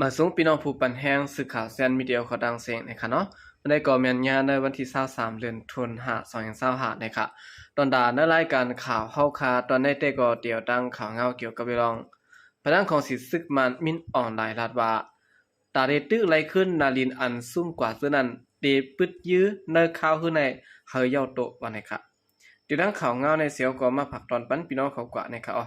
ມາສູງພີ່ນ້ອງຜູ້ປັນແຮງສື່ຂ່າວແຊນມີເດຍຂອງຕ່າງເຊງນະຄະເນາະ. ມື້ນີ້ກໍແມ່ນຍາມໃນວັນທີຊາວສາມ ເດືອນຕຸລາ ສອງພັນຊາວຫ້ານະຄະ. ຕອນດາໃນລາຍການຂ່າວເຮົາຄາຕອນໃນແຕ່ກໍດຽວຕັ້ງຂ່າວເງົາກ່ຽວກັບເລື່ອງ ພະນັກງານຂອງສີຊຶກມານ ມິນ ອອງ ລາຍ ລາດວ່າ ຕາເດຕຶກໄລ່ຄືນນາລິນອັນຊຸມກວາດເສື້ອນັ້ນ ເດປຶດຢື້ໃນຄາວຮືໃນໃຫ້ເຍົາໂຕະວ່ານະຄະ. ຕິດຕາມຂ່າວເງົາໃນເຊວກໍມາຝາກຕອນປັນພີ່ນ້ອງເຂົາກວ່ານະຄະ. ອອ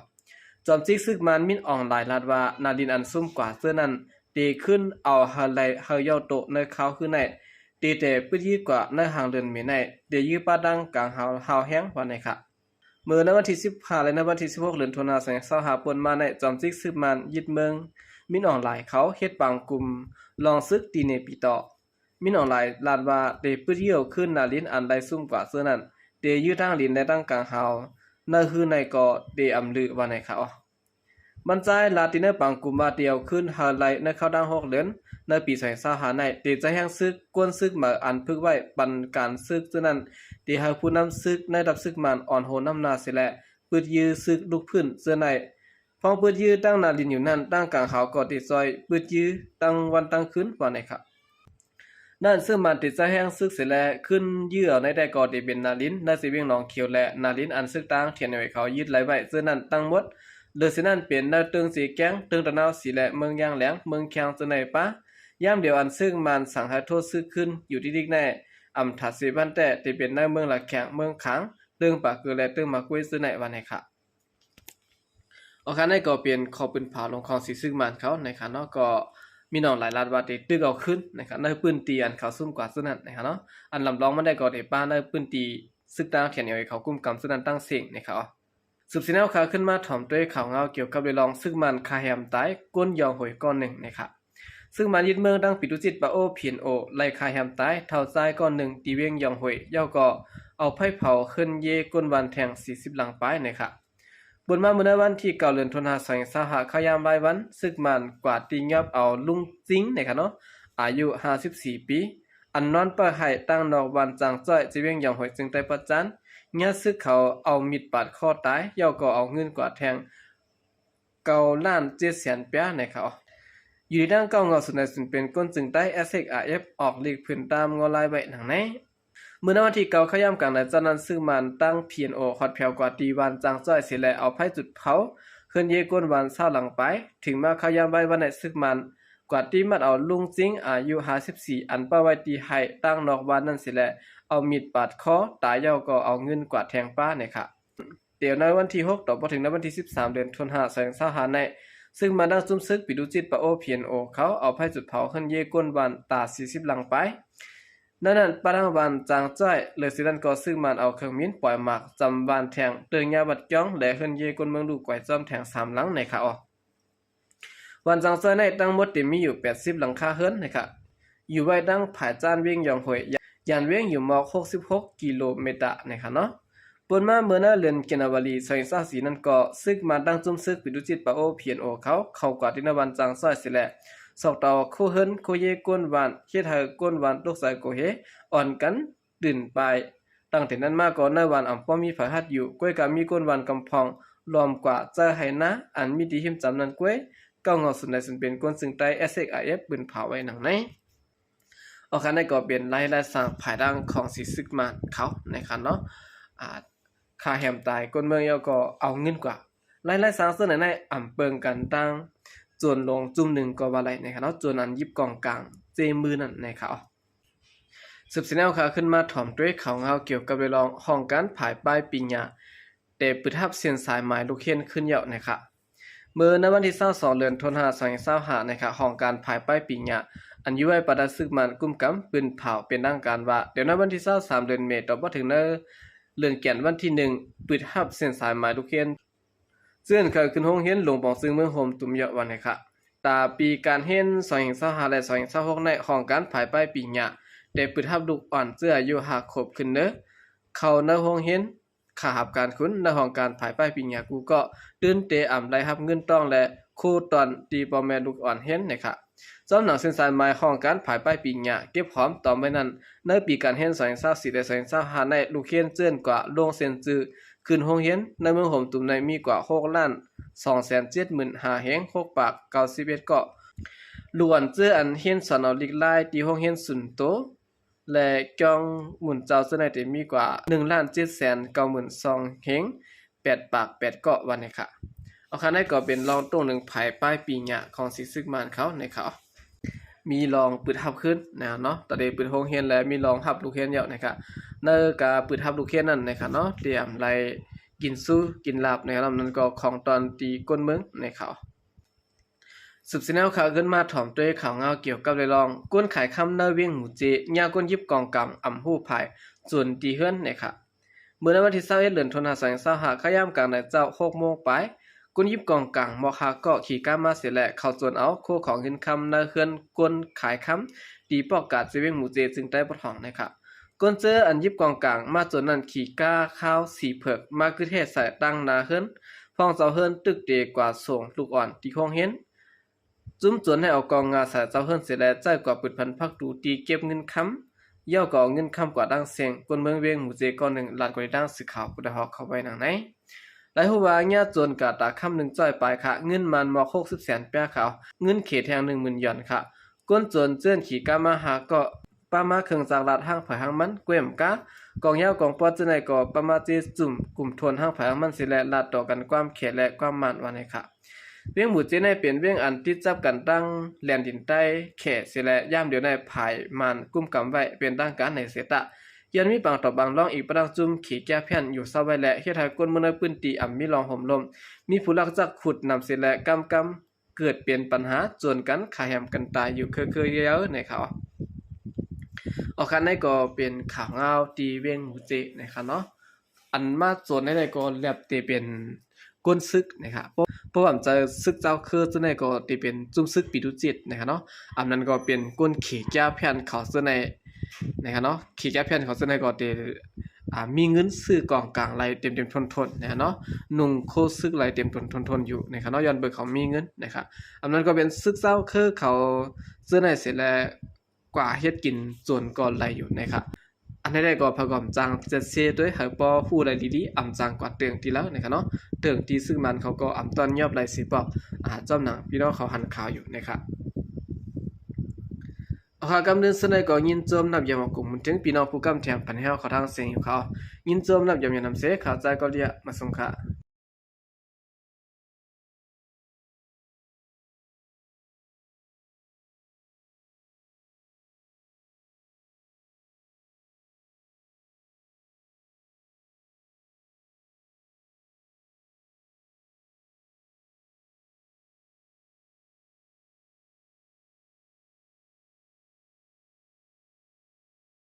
ຈອມຈິກຊຶກມານ ມິນ ອອງ ລາຍ ລາດວ່າ ນາລິນອັນຊຸມກວາດເສື້ອນັ້ນ ເດຄືນເອົາໃຫ້ໄລ່ໃຫ້ເຍົາໂຕະໃນຄາວຄືໃນ ເດແຕ່ປຶດຢື້ກວາດໃນຫາງເດືອນເມໃນ ເດຢື້ປະດັງກາງຫາວ ຫາວແຮງວ່ານະຄະ. ເມື່ອໃນວັນທີສິບຫ້າ ແລະ ໃນວັນທີສິບຫົກ ເດືອນຕຸລາ ສອງພັນຊາວຫ້າ ປົນມາໃນ ຈອມຈິກຊຶກມານຍຶດເມືອງ ມິນ ອອງ ລາຍ ເຂົາເຮັດບາງກຸ່ມລອງຊຶກທີ່ເນປີຕໍ. ມິນ ອອງ ລາຍ ລາດວ່າ ເດປຶດຢື້ເອົາຄືນນາລິນອັນໄລ່ຊຸມກວາດເສື້ອນັ້ນ ເດຢື້ທັງລິນ ແລະ ທັງກາງຫາວ ໃນຮືໃນກໍເດອຳລືວ່ານະຄະ. ບັນຊາຍລາດຕິໃນບາງກຸ່ມວ່າ ເດເອົາຄືນໃຫ້ໄລ່ໃນຄາວດາງຫົກເດືອນ ໃນປີສອງພັນຊາວຫ້າໃນ ເດຈະແຮງຊຶກ ກວນຊຶກໃໝ່ອັນຝຶກໄວ້ປັນການຊຶກເທື່ອນັ້ນ ເດໃຫ້ຜູ້ນຳຊຶກໃນທັບຊຶກມານອ່ອນໂຫນນຳໜ້າເສຍ ແລະ ປຶດຢື້ອຊຶກລຸກຟື້ນເທື່ອໃນ. ພວງປຶດຢື້ອຕັ້ງນາລິນຢູ່ນັ້ນ ຕັ້ງກາງຫາວກໍເດຊ່ອຍປຶດຢື້ຕັ້ງວັນຕັ້ງຄືນວ່ານະຄະ. ນັ້ນ ຊຶກມານເດຈະແຮງຊຶກເສຍ ແລະ ຂຶ້ນຢື້ອເອົາໃນແຕ່ກໍເດເປັນນາລິນ ໃນເຊວຽງໜອງຂຽວ ແລະ ນາລິນອັນຊຶກຕາງ ທີເອັນເອັລເອ ເຂົາຍຶດໄລ່ໄວ້ເທື່ອນັ້ນທັງໝົດ. ເລີຍເສຍນັ້ນເປັນໃນເຕີງເຊແກງ ເຕີງຕານາວສີ ແລະ ເມືອງຢາງແຫຼງ ເມືອງຄຽງເທື່ອໃນປະ. ຍາມດຽວອັນຊຶກມານສັ່ງໃຫ້ໂທດຊຶກຄືນຢູ່ຕິກໆໃນ ອຳຖາເຊບັນແຕ້ ເດເປັນໃນເມືອງລະແຄງ ເມືອງຂາງ ເຕີງປາເກີ ແລະ ເຕີງໝາກກຸ້ຍເທື່ອໃນວ່ານະຄະ. ອອກຄະ ນັ້ນກໍເປັນຂໍ້ປືນເຜົາຂອງສີຊຶກມານເຂົານະຄະເນາະ. ກໍມີນ້ອງລາຍລາດວ່າເດຕຶກເອົາຄືນນະຄະ ໃນພື້ນທີ່ອັນເຂົາຊຸມກວາດເທື່ອນັ້ນນະຄະເນາະ. ອັນລຳລອງມາໄດ້ກໍເດປະໃນພື້ນທີ່ຊຶກຕາງ ທີເອັນເອັລເອ ເຂົາກຸມກຳເທື່ອນັ້ນຕັ້ງເຊງນະຄະ. ສືບສຽນເຮົາຄະ ຂຶ້ນມາຖອມດ້ວຍຂ່າວເງົາກ່ຽວກັບເລື່ອງຊຶກມານຂ້າແຮມຕາຍ ກົ້ນຢອງຫ້ວຍກ້ອນໜຶ່ງນະຄະ. ຊຶກມານຍຶດເມືອງຕັ້ງປີຕຸຈິດປະໂອ ພີເອັນໂອ ໄລ່ຂ້າແຮມຕາຍທ້າວຊາຍກ້ອນໜຶ່ງທີ່ວຽງຢອງຫ້ວຍ ແລ້ວກໍເອົາໄຟເຜົາເຮືອນເຢກົ້ນບ້ານແທ່ງສີ່ສິບຫຼັງປາຍນະຄະ. ປົນມາເມື່ອໃນວັນທີເກົ້າ ເດືອນຕຸລາ ສອງພັນຊາວຫ້າ ເຂົ້າຍາມວາຍວັນ ຊຶກມານກວາດຕີຍອບເອົາລຸງຈິງນະຄະເນາະ ອາຍຸຫ້າສິບສີ່ປີ ອັນນອນເປີໄຫ້ຕັ້ງນອກບ້ານຈາງຈ້ອຍ ເຈວຽງຢອງຫ້ວຍ ເຈີງໃຕ້ປະຈານ ຍາດຊຶກເຂົາເອົາມີດປາດຄໍຕາຍ ແລ້ວກໍເອົາເງິນກວາດແທ່ງ ເກົ້າລ້ານເຈັດແສນປາຍນະຄະ. ຢູ່ໃນທາງເກົ້າເງົາສູນໃນສູນເປັນຄົນເຊີງໃຕ້ ເອສເອັກອາເອັຟ ອອກລີກພື້ນຕາມເງົາລາຍໄວ້ດັ່ງໃນ ເມື່ອໃນວັນທີເກົ້າ ເຂົ້າຍາມກາງນາຍ ຈາກນັ້ນຊຶກມານຕັ້ງ ພີເອັນໂອ ຮອດແຜວກວາດຕີບ້ານຈາງຈ້ອຍເສຍ ແລະ ເອົາໄຟຈຸດເຜົາເຮືອນເຢກົ້ນບ້ານຊາວຫຼັງປາຍ. ເຖິງມາເຂົ້າຍາມວາຍວັນໃນ ຊຶກມານກວາດຕີມັດເອົາລຸງຈິງ ອາຍຸຫ້າສິບສີ່ ອັນປະໄວ້ທີ່ໄຮ່ຕັ້ງນອກບ້ານນັ້ນເສຍ ແລະ ເອົາມີດປາດຄໍຕາຍ ແລ້ວກໍເອົາເງິນກວາດແທ່ງປາຍນະຄະ. ແຕ່ໃນວັນທີຫົກ ຕໍ່ມາເຖິງໃນວັນທີສິບສາມ ເດືອນຕຸລາ ສອງພັນຊາວຫ້າໃນ ຊຶກມານຕັ້ງຊຸມຊຶກປີຕຸຈິດປະໂອ ພີເອັນໂອ ເຂົາເອົາໄຟຈຸດເຜົາເຮືອນເຢກົ້ນບ້ານຕາຍສີ່ສິບຫຼັງປາຍ ໃນນັ້ນປະທັງບ້ານຈາງຈ້ອຍ. ເລີຍເສຍນັ້ນກໍຊຶກມານເອົາເຄື່ອງບິນປ່ອຍໝາກຈຳບ້ານແທ່ງ ເຕີງຍາວັດກຽງ ແລະ ເຮືອນເຢກົ້ນເມືອງລູກກວາຍຈ້ອມແທ່ງສາມຫຼັງນະຄະ. ບ້ານຈາງຈ້ອຍໃນທັງໝົດເຕັມມີຢູ່ແປດສິບຫຼັງຄາເຮືອນນະຄະ ຢູ່ໄວ້ທາງພາຍຈ້ານວຽງຢອງຫ້ວຍ ຢ້ານວຽງຢູ່ໝອກຫົກສິບຫົກກິໂລແມັດນະຄະເນາະ. ປົນມາເມື່ອໃນເດືອນກັນຍາວາລີ ສອງພັນຊາວສີ່ນັ້ນກໍ ຊຶກມານຕັ້ງຊຸມຊຶກປີຕຸຈິດປະໂອ ພີເອັນໂອ ເຂົາເຂົ້າກວາດຕີນະບ້ານຈາງຈ້ອຍເສຍ ແລະ ຊອກເຕົາໂຄເຮືອນໂຄເຢກົ້ນບ້ານ ເຮັດໃຫ້ກົ້ນບ້ານຕົກໃຈໂກເຮ ອ່ອນກັນຕື່ນປາຍ. ຕັ້ງແຕ່ນັ້ນມາກໍໃນບ້ານອຳບໍ່ມີໃຜຮັກຢູ່ ກ້ວຍກະມີກົ້ນບ້ານກຳພອງ ລ້ອມກວ່າໃຈໄຮ່ນາ ອັນມີທີ່ຮິມຈຳນັ້ນກ້ວຍ. ເກົ້າເງົາສູນໃນສູນເປັນຄົນເຊີງໃຕ້ ເອສເອັກອາເອັຟ ປືນເຜົາໄວ້ດັ່ງໃນ. ອອກຄະ ນັ້ນກໍເປັນລາຍລາຍສາງພາຍຫຼັງຂອງສີຊຶກມານເຂົານະຄະເນາະ. ອາ ຂ້າແຮມຕາຍກົ້ນເມືອງ ແລ້ວກໍເອົາເງິນກວ່າ. ລາຍລາຍສາງເຊິ່ງໃນໃນອຳເປິງກັນຕັ້ງໂຈນຫຼວງຈຸ່ມໜຶ່ງກໍວ່າໄດ້ນະຄະເນາະ ໂຈນອັນຢິບກອງກາງເຈ້ມືນັ້ນນະຄະ. ສືບສຽນເຮົາຄະ ຂຶ້ນມາຖອມດ້ວຍຂ່າວເງົາກ່ຽວກັບເລື່ອງຫ້ອງການຜາຍປ້າຍປີຍາ ແຕ່ປຶດຮັບເສັ້ນສາຍໝາຍລູກຮຽນຄືນແລ້ວນະຄະ. ເມື່ອໃນວັນທີຊາວສອງ ເດືອນຕຸລາ ສອງພັນຊາວຫ້ານະຄະ ຫ້ອງການຜາຍປ້າຍປີຍາ ອັນຢູ່ໄວ້ພາຍໃຕ້ຊຶກມານກຸມກຳ ປືນເຜົາເປັນທາງການວ່າ ດຽວໃນວັນທີຊາວສາມ ເດືອນເມ ຕໍ່ມາເຖິງໃນເລື່ອງແກ່ນວັນທີໜຶ່ງ ປຶດຮັບເສັ້ນສາຍໝາຍລູກຮຽນ ເຊິ່ງເຂົາຂຶ້ນໂຮງຮຽນຫຼວງປອງຊຶງເມືອງໂຮມຕຸມເຍາະວ່ານະຄະ. ຕາປີການຮຽນ ສອງພັນຊາວຫ້າ ແລະ ສອງພັນຊາວຫົກໃນ ຫ້ອງການຜາຍປ້າຍປີຍາ ແຕ່ປຶດຮັບລູກອ່ອນເຊິ່ງອາຍຸຫ້າຂວບຂຶ້ນເດີ ເຂົ້າໃນໂຮງຮຽນ ຂ້າຮັບການຄຸນໃນຫ້ອງການຜາຍປ້າຍປີຍາ ກູກໍຕື່ນເຕອຳໄດ້ຮັບເງິນຕ້ອງ ແລະ ຄູ່ຕອນທີ່ພໍ່ແມ່ລູກອ່ອນຮຽນນະຄະ. ຈອມໜັງເສັ້ນສາຍໝາຍຫ້ອງການຜາຍປ້າຍປີຍາ ເກັບຫອມຕອມໄວ້ນັ້ນ ໃນປີການຮຽນ ສອງພັນຊາວສີ່ ແລະ ສອງພັນຊາວຫ້າໃນ ລູກຮຽນເຈີ້ນກວ່າລົງເຊັນຊື່ ຂຶ້ນໂຮງຮຽນໃນເມືອງໂຮມຕຸມໃນມີກວ່າ ຫົກລ້ານສອງແສນເຈັດໝື່ນຫ້າພັນຫົກຮ້ອຍເກົ້າສິບເອັດເກາະ. ລູກອ່ອນເຈີອັນຮຽນສອນເອົາລິກລາຍທີ່ໂຮງຮຽນສູນໂຕ ແລະ ກ່ອງໝູນເຈົ້າເຈີໃນເຕັມມີກວ່າ ໜຶ່ງລ້ານເຈັດແສນເກົ້າໝື່ນສອງເຮງ ແປດປາກແປດເກາະ ວ່ານີ້ຄ່ະ. ເອົາ ຄັນໃດກໍເປັນລອງໂຕ້ໜຶ່ງພາຍປາຍປີຫຍ້າຂອງສີຊຶກມານເຂົາໃນຂ່າວ ມີລອງປຶດຮັບຄືນນະເນາະ. ຕອນນີ້ປຶດໂຮງຮຽນແລ້ວ ມີລອງຮັບລູກຮຽນແລ້ວນະຄະ. ໃນການປຶດຮັບລູກຮຽນນັ້ນນະຄະເນາະ ຕຽມໄລ່ກິນຊູກິນລາບນະຄະເນາະ. ນັ້ນກໍຂອງຕອນຕີກົ້ນເມືອງນະຄະ. ສືບສຽນແນວຂ່າວຂຶ້ນມາ ຖອມດ້ວຍຂ່າວງາວກ່ຽວກັບເລື່ອງ ຄົນຂາຍຄຳໃນວຽງໝູເຈ ຍາມຄົນຢິບກອງກາງ ອຳຮູ້ພາຍ ໂຈນຕີເຮືອນນະຄະ. ເມື່ອໃນວັນທີຊາວເອັດ ເດືອນຕຸລາ ສອງພັນຊາວຫ້າ ຂະຍາມກາງໃນເຈົ້າ ຫົກໂມງປາຍ ຄົນຢິບກອງກາງ ມອກຫ້າເກາະ ຂີ່ກ້າມາເສຍແລ້ວ ເຂົ້າໂຈນເອົາໂຄຂອງເງິນຄຳໃນເຮືອນຄົນຂາຍຄຳ ທີ່ປອກກາດ ເຊວຽງໝູເຈ ເຊິ່ງໃຕ້ປະທ້ອງນະຄະ. ຄົນເຈີອັນຢິບກອງກາງມາໂຈນນັ້ນ ຂີ່ກ້າຂາວສີເຜືອກ ມາກຶດແຮໃສ່ຕັ້ງໜ້າເຮືອນ ພວກເຈົ້າເຮືອນຕຶກເຕກວາດສົ່ງລູກອ່ອນທີ່ໂຮງຮຽນ. ຈຸ້ມໂຈນໃຫ້ເອົາກອງງາໃສ່ເຈົ້າເຮືອນເສຍແລ້ວ ໃຊ້ກວາດປຶດພັນພັກຕູທີ່ເກັບເງິນຄຳ ເຍົາກໍເອົາເງິນຄຳກວາດດັ່ງເສັງ. ຄົນເມືອງວຽງໝູເຈ ກ່ອນໜຶ່ງ ລາຍງານການໃນດ້ານສື່ຂ່າວຜູ້ໄດ້ຮອບເຂົ້າໄວ້ດັ່ງໃນ ໄດ້ຮູ້ວ່າຍາໂຈນກາຕາຄຳ ໜຶ່ງຮ້ອຍປາຍຄະ ເງິນມານມອກ ຫົກສິບແສນປາຍຄະ ເງິນເຂດແຫ່ງ ໜຶ່ງໝື່ນຢອນຄະ. ຄົນໂຈນເຈີນຂີ່ກ້າມາຫ້າເກາະ ປະມາເຄິ່ງຈາກລາດ ຫ້າງໃຜຫ້າງມັນ ແກ້ມກາ ກອງຍາວກອງປອດເຈີໃນກໍປະມາເຈຈຸ້ມກຸມໂທນ ຫ້າງໃຜຫ້າງມັນເສຍແລ້ວ ລາດຕໍ່ກັນຄວາມແຂແລະຄວາມມານວ່ານີ້ຄ່ະ. ວຽງໝູເຈໃນເປັນວຽງອັນຕິດຈັບກັນຕັ້ງແລນດິນໃຕ້ແຂເສຍແລ້ວ ຍາມດຽວໃນພາຍມານກຸ້ມກຳໄວ້ເປັນທາງການໃນເສຍຕະ ຍ້ອນມີບາງຕໍ່ບາງລອງອີກປະດັງຈຸ້ມເຂກແກ້ແຜ່ນຢູ່ເຊົາໄວ້ແລ້ວ ເຮັດໃຫ້ຄົນເມືອງໃນພື້ນທີ່ອຳມີລອງໂຮມລົມ ມີຜູ້ລັກຈັກຂຸດນຳເສຍແລ້ວ ກຳກຳ ເກີດເປັນບັນຫາໂຈນກັນ ຂ້າແຮມກັນຕາຍຢູ່ເຄືອໆ ໃນຂ່າວ. ອອກຄັນໃດກໍເປັນຂ່າວງາວທີ່ວຽງໝູເຈນະຄະເນາະ. ອັນມາໂຈນໃນໃດກໍແລບເຕເປັນກົ້ນຊຶກນະຄະ ເພາະວ່າຈະຊຶກເຈົ້າຄືໂຕໃດກໍເຕເປັນຈຸ້ມຊຶກປີຕຸຈິດນະຄະເນາະ. ອັນນັ້ນກໍເປັນກົ້ນເຂກແກ້ແຜ່ນເຂົາໂຕໃດນະຄະເນາະ ເຂກແກ້ແຜ່ນເຂົາໂຕໃດກໍເຕ ອ່າ ມີເງິນຊື້ກອງກາງໄດ້ເຕັມໆ ທົນໆ ນະເນາະ ນຸ່ງໂຄຊຶກໄດ້ເຕັມຕົນທົນໆ ຢູ່ນະຄະເນາະ ຍ້ອນເບິ່ງເຂົາມີເງິນນະຄະ. ອັນນັ້ນກໍເປັນຊຶກເຈົ້າຄືເຂົາເຈີໃນເສຍແລ້ວ ກວ່າເຮັດກິນໂຈນກໍໄດ້ຢູ່ນະຄະ. ອັນໃດໆ ກໍພະກອມຈັ່ງຈັດເຊໂດຍໃຫ້ພໍຮູ້ໄດ້ດີໆ ອຳຈັ່ງກວ່າເຕີງທີ່ແລ້ວນະຄະເນາະ ເຕີງທີ່ຊຶກມານເຂົາກໍອຳຕ້ອນຍອບໄດ້ເສຍປອກ ອາ ຈອມໜັງພີ່ນ້ອງເຂົາຫັນຂ່າວຢູ່ນະຄະ. ເອົາ ກຳເດີນເຊິ່ງໃດກໍຍິນໂຈມນັບຢາມອາກົງບຸນເຖິງ ພີ່ນ້ອງຜູ້ກຳແຖມປັນແຮວເຂົ້າທາງເສຍງຢູ່ຂ່າວ ຍິນໂຈມນັບຢາມຍານຳເສ ຂ່າວໃຈກໍລຽມາສົ່ງຄ່ະ.